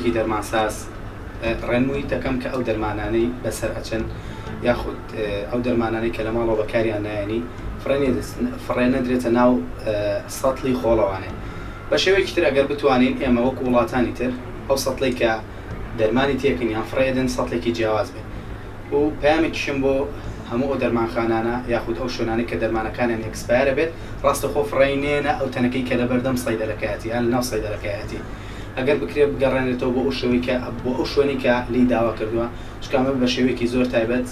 کەسێکی دەرمانساز ڕێنموویت دەکەم کە ئەو دەرمانانەی بەسەر ئەچن یاخود ئەو دەرمانانەی کە لە ماڵەوە بەکاریان نایەنی فڕێ نەدرێتە ناو سەتڵی خۆڵەوانێ. بە شێوەیەکی تر ئەگەر بتوانین ئێمە وەکو وڵاتانی تر ئەو سەتڵەی کە دەرمانی تێکەین یان فڕێ ئەدەن سەتڵێکی جیاواز بێ و پەیامێکیشم بۆ هەموو ئەو دەرمانخانانە یاخود ئەو شوێنانەی کە دەرمانەکانیان expire ئەبێت ڕاستەخۆ فڕێی نێنە ئەو تەنەکەی کە لەبەردەم سەیدەلەکەیەتی یان لەناو سەیدەلەکەیەتی ئەگەر بکرێت بگەڕێنرێتەوە بۆ ئەو شێوەی کە بۆ ئەو شوێنەی کە لێی داوا کردووە چونکە ئەمە بە شێوەیەکی زۆر تایبەت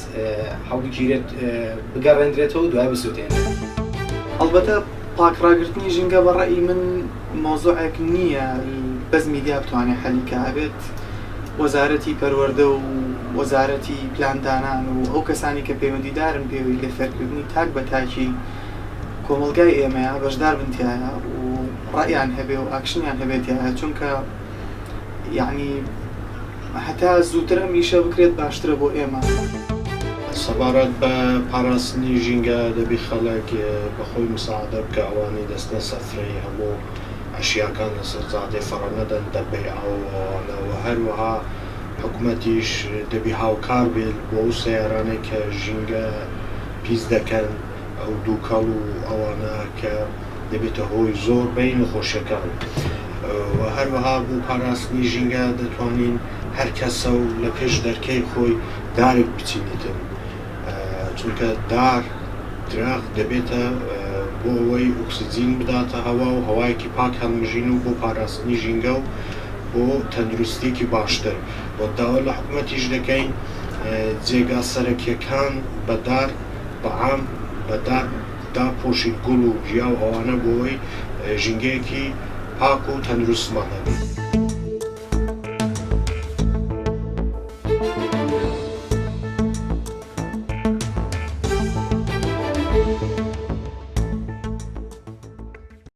هەڵبگیرێت بگەڕێندرێتەوە و دوای بسووتێنرێت. ئەڵبەتە پاک ڕاگرتنی ژینگە بە ڕەئی من مەوزوعێک نییە بەس میدیا بتوانێت حەلی کا ئەبێت وەزارەتی پەروەردە و وەزارەتی پلاندانان و ئەو کەسانی کە پەیوەندیدارن پێوەی لە فێرکردنی تاک بە تاکی کۆمەڵگای ئێمەیە بەشدار بن تیایا و ڕەئیان هەبێ و ئاکشنیان هەبێ تیایا چونکە یەعنی هەتا زووتر ئەم ئیشە بکرێت باشترە بۆ ئێمە. سەبارەت بە پاراستنی ژینگە دەبی خەڵک بە خۆی مساعدە بکا ئەوانەی دەستنە سەفرەی هەموو ئەشیاکان لەسەر جادەی فەڕە نەدەن دەبەی ئاو و ئەوانە وە هەروەها حکومەتیش دەبی هاوکار بێت بۆ ئەو سەیارانەی کە ژینگە پیس دەکەن ئەو دووکەڵ و ئەوانە کە دەبێتە هۆی زۆربەی نەخۆشیەکان و هەروەها بۆ پاراستنی ژینگە دەتوانین هەر کەسە و لە پێش دەرکەی خۆی دارێک بچینیتن چونکە دار درەخت دەبێتە بۆ ئەوەی ئۆکسجین بداتە هەوا و هەوایەکی پاک هەڵمژین و بۆ پاراستنی ژینگە و بۆ تەندروستیەکی باشتر و داوا لە حکومەتیش دەکەین جێگا سەرەکیەکان بە دار بە عام بە دار داپۆشین گوڵ و گیا و ئەوانە بۆ ئەوەی ژینگەیەکی پاک و تەندروستمان هەبێت.